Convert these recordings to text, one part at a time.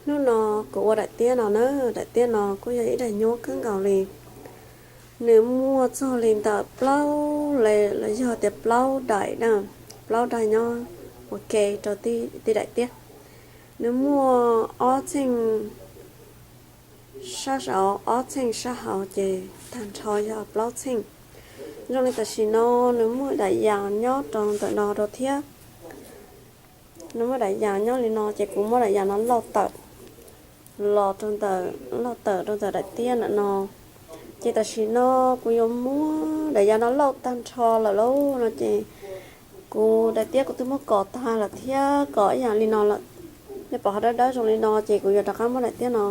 Hnub no kuv ua daim tiab no na, daim tiab no kuj yog ib daim nyuab kawg nkaus li. Nws muaj txog li ntawm plaub, los yog tias plaub daim na, plaub daim nyob ua ke rau tib daim tiab. Nws muaj ob txheej sab saud, ob txheej sab hauv, ces tag nrho yog plaub txheej. Zoo li tam sim no nws muaj daim yas nyob rau ntawm no rau thiab. Nws muaj daim yas nyob li no ces kuv muab daim yas no lauj tawm los rau ntawm, lauj tawm rau ntawm daim tiab ntawm no. Ces tam sim no kuv yuav muab daim yas no lauj tag nrho lawm lauj no ces kuv daim tiab kuv twb muab kos tag lawm thiab, kos ib yam li no lawm. Nej pom qhov dawb dawb zoo li no ces kuv yuav rov qab muab daim tiab no,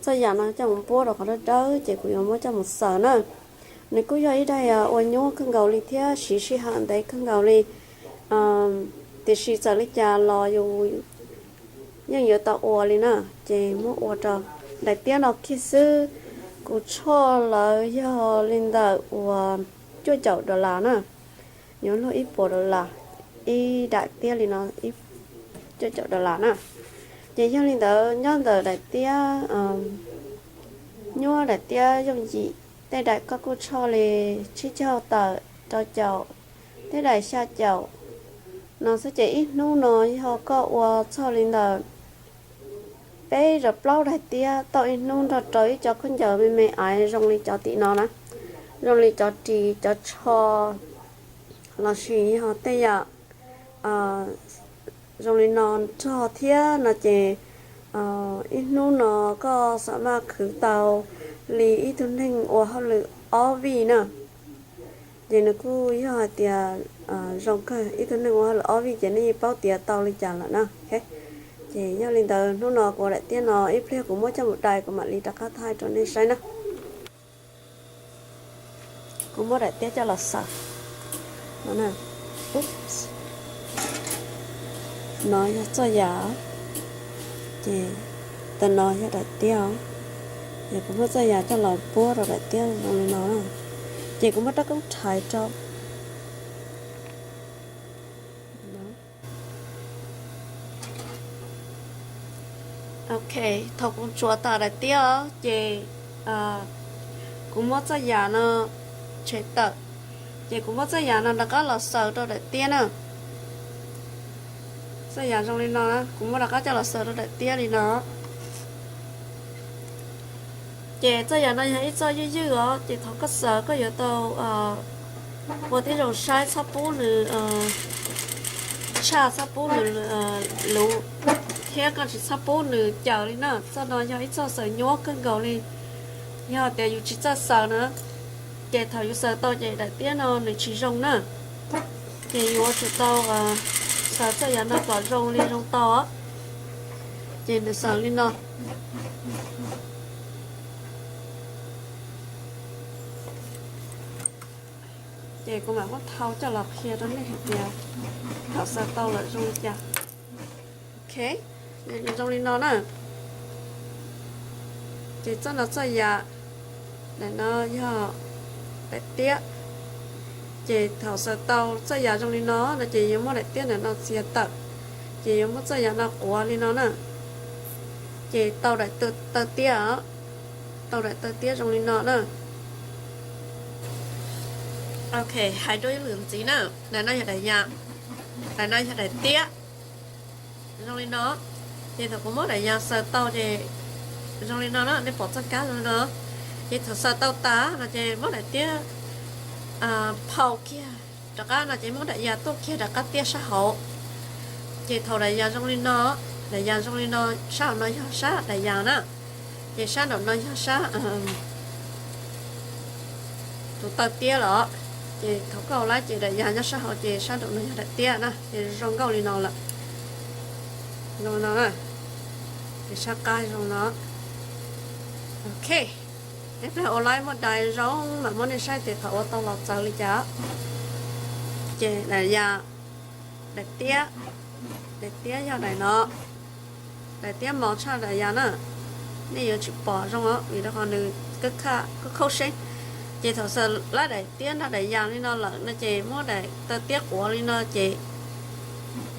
txoj yas no coj mus npuab rau qhov dawb dawb ces kuv yuav muab coj mus xaws na. Nws kuj yog ib daim ua nyuab kawg nkaus li thiab siv sij hawm ntev kawg nkaus li, tiam sis txawm li cas los yus yeej yuav tau ua li na. Ces muab ua rau daim tiab no kiag xwb, kuv tshoj lawv yog li ntawm uas cuaj caum dollar na, yuav luag ib puas dollar, ib daim tiab li no cuaj caum dollar na. Ces yog li ntawd nyob ntawm daim tiab, nyuab daim tiab yooj yim, tej daim koj kuj tshoj li tsib caug tawm rau caum, tej daim xya caum no xwb ces ib hnub no yog koj ua txog li ntawm peb rau plaub daim tiab tau ib hnub nrog rau ib co khaub ncaws me me aiv zoo li cov tim no na, zoo li cov ris cov tsho lossis yog tej yam zoo li no nrog thiab no ces ib hnub no koj xam maj khwv tau li ib tug neeg ua hauj lwm ob vij na. Ces nws kuj yog hais tias zoo kawg, ib tug neeg ua hauj lwm ob vij ces nej yeej paub tias tau li cas lawm na. Ces yog li ntawd hnub no kuv ua daim tiab no ib pliag kuv muab coj mus dai kuv mam li rov qab thaij rau nej saib na. Kuv muab daim tiab coj los xaws no. No yog txoj yas, ces tam no yog daim tiab os. Ces kuv muab txoj yas coj los puab rau daim tiab zoo li no na. Ces kuv muab rab koob rhais rau. Ok, thaum kuv tsuav tas daim tiab os ces kuv muab txoj yas no tshem tawm, ces kuv muab txoj yas no rov qab los xaws rau daim tiab na. Txoj yas zoo li no, kuv muab rov qab coj los xaws rau daim tiab li no. Ces txoj yas no yog ib txoj ywj ywj os, ces thaum koj xaws koj yuav tau ua tib zoo saib txhob pub nws tshaj, txhob pub nws luv, thiab koj tsis txhob pub nws caws li na. Txoj no yog ib txoj xaws nyuab kawg nkaus li. Yog tias yus tsis txawj xaws na, ces thaum yus xaws tau ces daim tiab no nws tsis zoo na. Ces yuav tsum tau xaws txoj yas no kom zoo li zoo tau. Ces nws xaws li no. Ces kuv mam muab thau coj los qhia rau nej hais tias thaum xaws tau lawm zoo li cas. Ok, zoo li no na. Ces txoj no txoj yas, daim no yog daim tiab. Ces thaum xaws tau txoj yas zoo li no no ces yuav muab daim tiab ntawm no txiav tawm, ces yuav muab txoj yas no quav li no na. Ces tau daim taw tiab, tau daim taw tiab zoo li no na. Ok, hais rau ib lwm ntxiv na. Daim no yog daim yas, daim no yog daim tiab, zoo li no. Ces thaum kuv muab daim yas xaws tau ces zoo li no na, nej pom txoj kab zoo li no. Ces thaum xaws tau tas no ces muab daim tiab phau kiag rov qab no ces muab daim yas tuaj kiag rov qab tiaj sab hauv. Ces thaum daim yas zoo li no, daim yas zoo li no, sab hauv no yog sab daim yas na, ces sab nraum no yog sab tus taw tiab lawm. Ces thaum koj ua laib ces daim yas nyob sab hauv ces sab nraum no yog daim tiab na, ces zoo nkauj li no lawm. Zoo no, ces sab qab zoo no. Ok, ib pliag ua laib muab dai zoo mam muab nej saib tias thaum ua tau los txawv li cas. Ces daim yas, daim tiab, daim tiab yog daim no. Daim tiab mos tshaj daim yas na, nej yuav tsum pom zoo os vim rau qhov nws khaub khaub seb. Ces thaum xaws lab daim tiab nrog daim yas li no lawm no ces muab daim taw tiab quav li no ces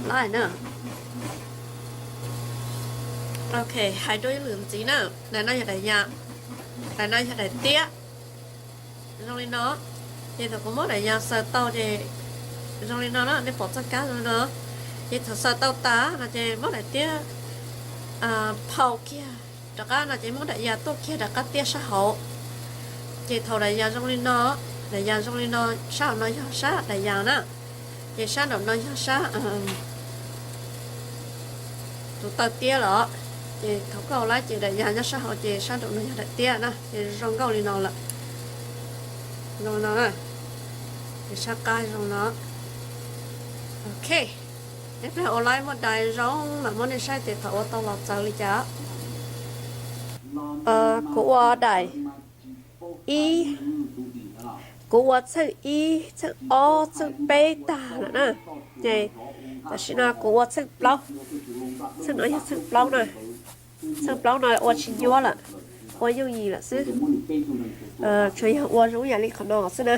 lab na. Ok, hais rau ib lwm ntxiv na, daim no yog daim yas, daim no yog daim tiab. Zoo li no, ces thaum kuv muab daim yas xaws tau ces zoo li no na, nej pom txoj kab zoo li no. Ces thaum xaws tau tas no ces muab daim tiab phau kiag rov qab no ces muab daim yas tuaj kiag rov qab tiab sab hauv. Ces thaum daim yas zoo li no, daim yas zoo li no, sab hauv no yog sab daim yas na, ces sab nraum no yog sab tus taw tiab lawm. Ces thaum koj ua laib ces daim yas nyob sab hauv ces sab nraum no yog daim tiab na, ces zoo nkauj li no lawm. Zoo no, ces sab qab zoo no. Ok, ib pliag ua laib muab dai zoo los muab nej saib tias thaum ua tau los txawv li cas. Kuv ua daim ib, kuv ua txheej ib, txheej ob, txheej peb tag lawm na. Ces tam sim no kuv ua txheej plaub, txheej no yog txheej plaub na. Txheej plaub no ua tsis nyuaj lawm, ua yooj yim lawm xwb. Tsuas yog ua zoo yam li qhov no xwb na.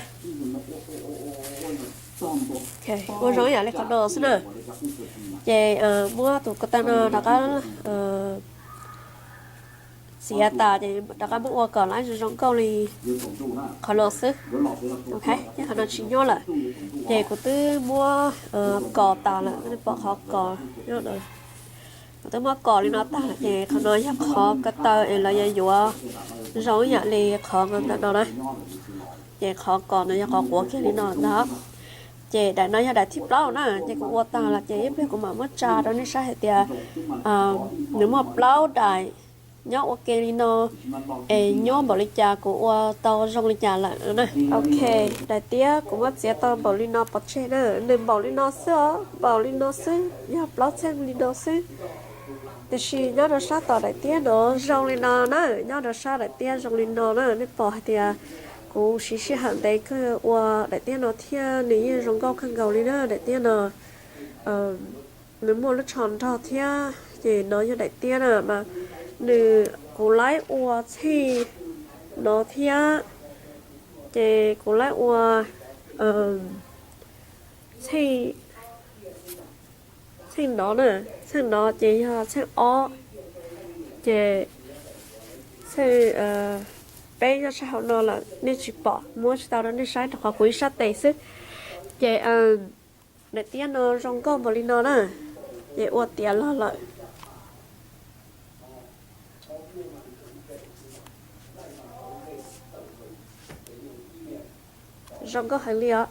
Ua zoo yam li qhov no xwb na. Ces muab tus ko taw no rov qab txiav tas ces rov qab muab ua kom laib zoo zoo nkauj li qhov no xwb. Ok, ces qhov no tsis nyuaj lawm. Ces kuv twb muab kos tas lawm, nej pom qhov kos, kuv twb muab kos li no tag lawm ces qhov no yog qhov ko taw es lawv yuav yuav zoo yam li qhov ntawm no na. Ces qhov kos no yog qhov quav kiag li no ntag. Ces daim no yog daim thib plaub na, ces kuv ua tag lawm ces ib pliag kuv mam muab tsa rau nej saib hais tias nws muaj plaub daim nyob ua ke li no es nyuaj npaum li cas, kuv ua tau zoo li cas lawm na. Ok, daim tiab kuv muab txiav tau npaum li no pov tseg na, nws npaum li no xwb os, npaum li no xwb, yog plaub txheej li no xwb. Tiam sis nyob rau sab tom daim tiab no zoo li no na, nyob rau sab daim tiab zoo li no na, nej pom hais tias kuv siv sij hawm ntev kawg ua daim tiab no thiab nws yeej zoo nkauj kawg nkaus li na, daim tiab no. Nws muaj lub tsho nrog thiab, ces no yog daim tiab na mas nws, kuv laib ua txheej no thiab, ces kuv laib ua txheej, txheej no na, txheej no ces yog txheej ob, ces txheej peb nyob sab hauv no lawm nej tsis pom, muab tsis tau rau nej saib rau qhov kuv ib sab tes xwb. Ces daim tiab no zoo nkauj npaum li no na, ces ua tiav los lawm. Zoo nkauj heev li os.